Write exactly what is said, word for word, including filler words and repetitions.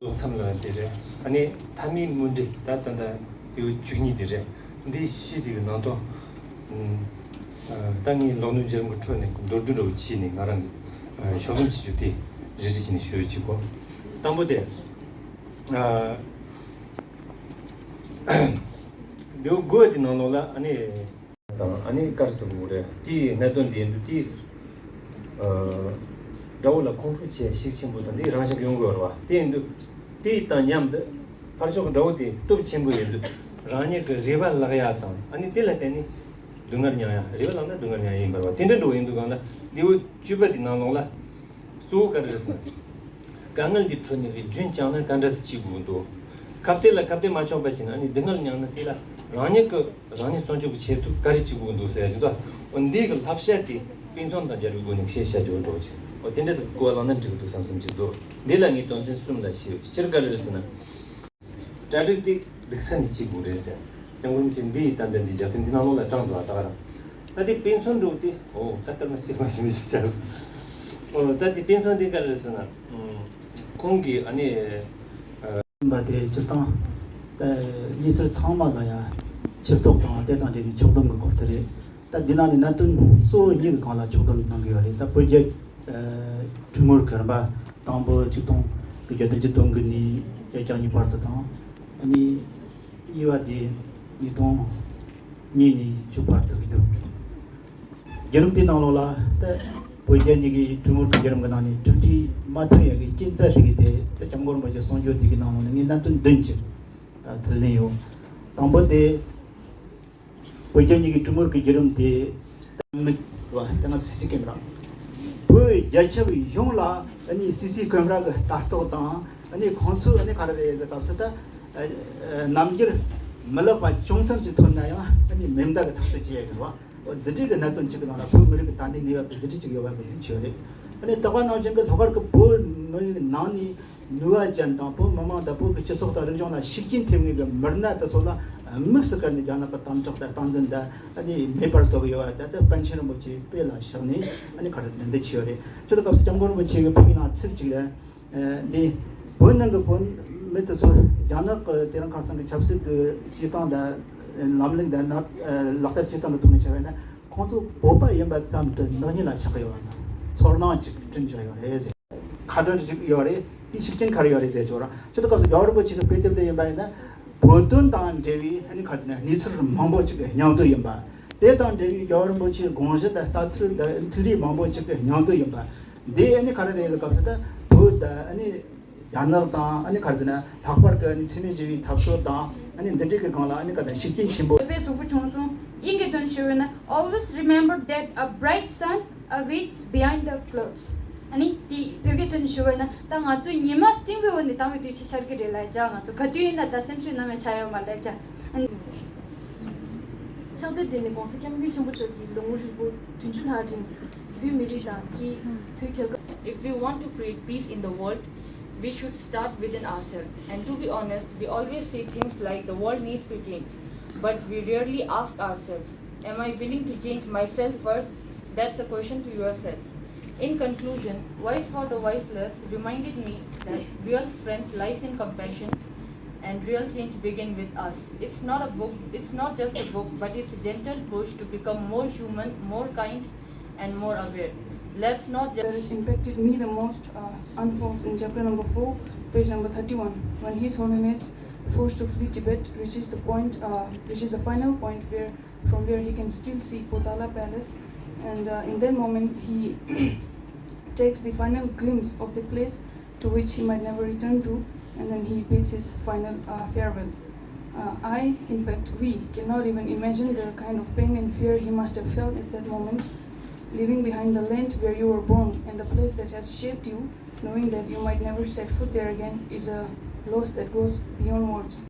མཚམས་ལ་དེ་རེད། ཨ་ནི་མཐའ་མའི་མུ་འབྲེལ་ད་ད་ལྟ་ལེའུ་བཅུ་གཉིས་དེ་རེད། འདི་བཤད་དེ་གི་ནང་དོན། ཨ་ད་ངས་ལོག་གནོན་བརྒྱུད་རིམ་གྱི་ཁྲོད་ནས་མདོར་བསྡུས་འདྲ་བོ་བྱས་ནས་ང་རང་གི་ཨ་ཕྱོགས་སྡོམ་བྱེད་རྒྱུ་དེ་རེ་རེ་བྱས་ནས་ཞུ་ཡོད་ཅིག་གོ། དང་པོ་དེ། ཨ་ལེའུ་དགུ་པ་དེ་ནང་ལོགས་ལ་ཨ་ནི། དང་ཨ་ནི་དཀར་ཟེར་དགོས་རེད། དེའི་གནད་དོན་དེ་ཡིན་དུས་དེའི་ཨ་དགྲ་བོ་ལ་ཁོང་ཁྲོ་བྱེད་ཤུགས་ཆེན་པོ་དང་དེའི་རང་བཞིན་གྱི་ཡོང་དགོས་རེད་བ། དེ་ཡིན་དུས་དེ་དང་མཉམ་དུ་ཕར་ཕྱོགས་ཀྱི་དགྲ་བོ་དེ་སྟོབས་ཆེན་པོ་ཡིན་དུས་རང་ཉིད་ཀྱི་རེ་བ་བརླག་ཡ་དང་ཨ་ནི་དེ་ལ་བརྟེན་ནས་སྡུག་བསྔལ་མྱངས་ཡ། རེ་བ་བརླག་ན་སྡུག་བསྔལ་མྱངས་ཡ་ཡིན་པ་རེད་བ། དེ་འདྲ་འགྲོ་ཡིན་དུས་གང་ལ་ལེའུ་བཅུ་པ་དེ་ནང་ལོགས་ལ། གཙོ་བོ་ག་རེ་རེད་ཟེར་ན། དཀའ་ངལ་འདི་ཁྲོད་ནས་རྒྱུན་བསྐྱངས་ན་ག་འདྲ་སེ་བྱེད་དགོས་འདུག་ཁ་གཏད་ལ་ཁ་གཏད་མ་བཅག་པ་བྱས་ན་ཨ་ནི་སྡུག་བསྔལ་མྱངས་ན་དེ་ལ་རང་ཉིད་ཀྱི་རང་ཉིད་སྲུང་སྐྱོབ་ཀྱི་ཆེད་དུ་ག་རེ་བྱེད་དགོས་འདུག་ཟེར་ཞིག་འདུག་འོ་འདི་གི་བསླབ་བྱ་དེ་དཔེ་མཚོན་དང་སྦྱར་བའི་སྒོ་ནས་བཤད་བྱ་རྒྱུ་འདུག་ཅིག་འོ་དེ་འདྲ་ཟིག་གོ་བ་བླངས་ན་འགྲིག་གི་འདུག་བསམ་བསམ་ཅིག་འདུག་འདི་ལ་ངས་དོན་ཚན་གསུམ་ལ་ཕྱེ་ཡོད། སྤྱིར་ག་རེ་རེད་ཟེར་ན། གྲ་སྒྲིག་དེ་སྡུག་ས་ནས་བྱེད་དགོས་རེད་ཟེར། སྐྱབས་མགོན་རིན་པོ་ཆེ་འདི་ཡི་ད་ལྟ་འདི་རྒྱབ་རྟེན་འདི་ནང་ལོགས་ལ་དྲངས་འདུག་ཨ་ད་ག་རང་། ད་དེ་དཔེ་མཚོན་འདྲ་བོ་དེ་ཨོ་ད་ལྟར་མ་སྲིད་པ་ཞིག་མི་ཞིག་བྱས་སོང་། ཨོ་ད་དེ་དཔེ་མཚོན་དེ་ག་རེ་རེད་ཟེར་ན། ཁོང་གིས་ཨ་ནི། ཡིན་པ་དེ་སྤྱིར་བཏང་། ད་གནས་ཚུལ་ཚང་མ་ལ་ཡང་ཕྱིར་རྟོག་དང་དེ་དང་འབྲེལ་བའི་ཕྱོགས་སྡོམ་གྱི་སྐོར་དེ་རེད། ད་འདི་ནང་ནས་གནད་དོན་གཙོ་བོ་གཉིས་ཀྱི་སྒང་ལ་ཕྱོགས་སྡོམ་གནང་གི་ཡོད་རེད། ད་བོད་རྒྱ་གྲོས་མོལ་གྱི་རིམ་པ་དང་པོ་ཆིག་སྟོང་དགུ་བརྒྱ་བདུན་ཅུ་དོན་དགུ་ནས་བརྒྱད་ཅུ་གྱ་གཉིས་བར་དུ་དང་། ཨ་ནི་གཉིས་པ་དེ་ཉིས་སྟོང་གཉིས་ནས་བཅུ་བར་དུ་གི་བརྒྱུད་རིམ་དེའི་ནང་ལོགས་ལ་ད་བོད་རྒྱ་གཉིས་ཀྱི་གྲོས་མོལ་གྱི་བརྒྱུད་རིམ་གྱི་ནང་ནས་གྲུབ་འབྲས་མ་ཐོན་ཡག་གི་རྐྱེན་རྩ་དེ་གི་དེ་ད་སྐྱབས་མགོན་རིན་པོ་ཆེ་གསུང་བརྗོད་དེ་གི་ནང་ལོགས་ནས་ངས་གནད་དོན་བདུན་ཅིག་ཚུར་ལེན་ཡོད། དང་པོ་དེ། བོད་རྒྱ་གཉིས་ཀྱི་གྲོས་མོལ་གྱི་བརྒྱུད་རིམ་དེ། མི་བ་དེ་སྔ་སི་སི་ཀེམ་ར། བོད་རྒྱལ་ཁབ་ཡོངས་ལ་ཨ་ནི་སི་སི་ཀེམ་ར་གི་ལྟ་རྟོག་དང་ཨ་ནི་ཁོང་ཚོས་ཨ་ནི་ག་རེ་རེད་ཟེར་སྐབས་སུ་ད། རྣམ་འགྱུར་མི་ལེགས་པ་ཅུང་ཙམ་ཞིག་ཐོན་ན་ཡང་ཨ་ནི་མེ་མདའ་གི་ཐག་གཅོད་བྱེད་ཡ་གི་རེད་བ། འོ་འདི་འདྲའི་གི་གནད་དོན་གཅིག་གི་ནང་ལ་བོད་མི་རིགས་ཀྱི་ད་ནི་གནས་བབ་དེ་འདི་འདྲའི་གཅིག་ཡོད་པ་གི་འདི་ཆེ་བ་རེད། ཨ་ནི་ད་ག་ནང་བཞིན་གི་ལྷག་པར་གི་བོད་མི་རིགས་ནང་ནས། ནུས་པ་ཅན་དང་བོད་མི་མང་དང་བོད་ཀྱི་སྤྱི་ཚོགས་དང་རིག་གཞུང་ལ་ཤུགས་རྐྱེན་ཐེབས་མཁན་གྱི་མི་སྣ་དེ་ཚོ་ལ་དམིགས་སུ་བཀར་ནས་རྒྱ་ནག་གི་དམ་དྲག་དང་སྟངས་འཛིན་དང་ཨ་ནི་མེད་པར་བཟོ་གི་ཡོད་པ་ད་ལྟ་པཎ་ཆེན་རིན་པོ་ཆེའི་དཔེ་ལ་བཞག་ནས་ཨ་ནི་ག་རེ་ཟེར་ན་འདི་ཆེ་བ་རེད། ཁྱོད་ཚོ་སྐབས་སུ་སྐྱབས་མགོན་རིན་པོ་ཆེ་གི་ཕུགས་ནང་ཚིག་ཅིག་ལ་འདི་བོད་ནང་གི་བོད་མི་དེ་ཚོ་རྒྱ་ནག་གི་དེ་རིང་ཁ་སང་གི་ཆབ་སྲིད་ཀྱི་བྱེད་སྟངས་དང་ལམ་ལུགས་དང་ལག་བསྟར་བྱེད་སྟངས་ཀྱི་ཐོག་ནས་བྱས་པ་ཡིན་ན་ཁོང་ཚོ་བོད་པ་ཡིན་པ་ཙམ་དུ་ནག་ཉེས་ལ་ཆགས་ཀྱི་ཡོད་པ་དང་ཚོར་སྣང་ཅིག་བསྐྲུན་བཞག་ཡོད་རེད་ཟེར། ཁ་བྲལ་ཞིག་ཡོད་རེད། དེ་ཤུགས་རྐྱེན་ག་རེ་ཡོད་རེད་ཟེར་ཆོག་ར། ཁྱོད་ཚོ་སྐབས་སུ་རྒྱལ་བ་རིན་པོ་ཆེ་གི་དཔེ་དེབ་དེ་ཡིན་པ་ཡིན་ན། བོད་དོན་དང་འབྲེལ་བའི་ཨ་ནི་ག་རེ་ཟེར་ན་གནས་ཚུལ་མང་པོ་ཅིག་གི་སྙིང་བསྡུས་ཡིན་པ། དེ་དང་འབྲེལ་བའི་རྒྱལ་བ་རིན་པོ་ཆེའི་དགོངས་གཞི་དང་ལྟ་ཚུལ་དང་ཐུགས་རེ་མང་པོ་ཅིག་གི་སྙིང་བསྡུས་ཡིན་པ། འདི་ཨ་ནི་ག་རེ་རེད་ཟེར་སྐབས་སུ་ད་བོད་དང་ཨ་ནི་རྒྱ་ནག་དང་ཨ་ནི་ག་རེ་ཟེར་ན་ལྷག་པར་གྱི་ཨ་ནི་འཚེ་མེད་ཞི་བའི་འཐབ་རྩོད་དང་ཨ་ནི་འདི་འདྲའི་གི་སྒང་ལ་ཨ་ནི་ག་དང་ཤུགས་རྐྱེན་ཆེན་པོ། དཔེ་གཟུགས་པོ་བྱུང་སོང་། དབྱིན་གྱི་དོན་ཞུ་བས་ན། Always remember that a bright sun awaits behind the clouds. ཨ་ནི་དེ་བོད་སྐད་དོན་ཞུ་བས་ན་ད་ང་ཚོ་ཉི་མ་སྤྲིན་པའི་འོག་ནས་དྭངས་པའི་དུས་ཆེན་ཤར་གྱི་རེད་ལ་ཅག་ང་ཚོ་ག་དུས་ཡིན་ན་ད་སེམས་ཤུགས་ནམ་ཡང་ཆག་ཡོད་མ་རེད་ལ་ཅག་ཕྱག་དེབ་འདི་ནི་༸གོང་ས་༸སྐྱབས་མགོན་ཆེན་པོ་མཆོག་གིས་ལོ་ངོ་ཧྲིལ་པོ་བདུན་ཅུ་ལྷག་རིང་བོད་མི་རིགས་དང་སྐད་བོད་རྒྱལ་ཁབ། If we want to create peace in the world, we should start within ourselves. And to be honest, we always say things like the world needs to change, but we rarely ask ourselves, am I willing to change myself first? That's a question to yourself. In conclusion, Voice for the Voiceless reminded me that real strength lies in compassion and real change begin with us. It's not a book, it's not just a book, but it's a gentle push to become more human, more kind, and more aware. Let's not just. That has impacted me the most uh, unfolds in chapter number four, page number thirty-one, when His Holiness, forced to flee Tibet, reaches the point, uh, reaches the final point where from where he can still see Potala Palace. And uh, in that moment, he takes the final glimpse of the place to which he might never return to, and then he bids his final uh, farewell. Uh, I, in fact, we cannot even imagine the kind of pain and fear he must have felt at that moment. Leaving behind the land where you were born and the place that has shaped you, knowing that you might never set foot there again, is a loss that goes beyond words.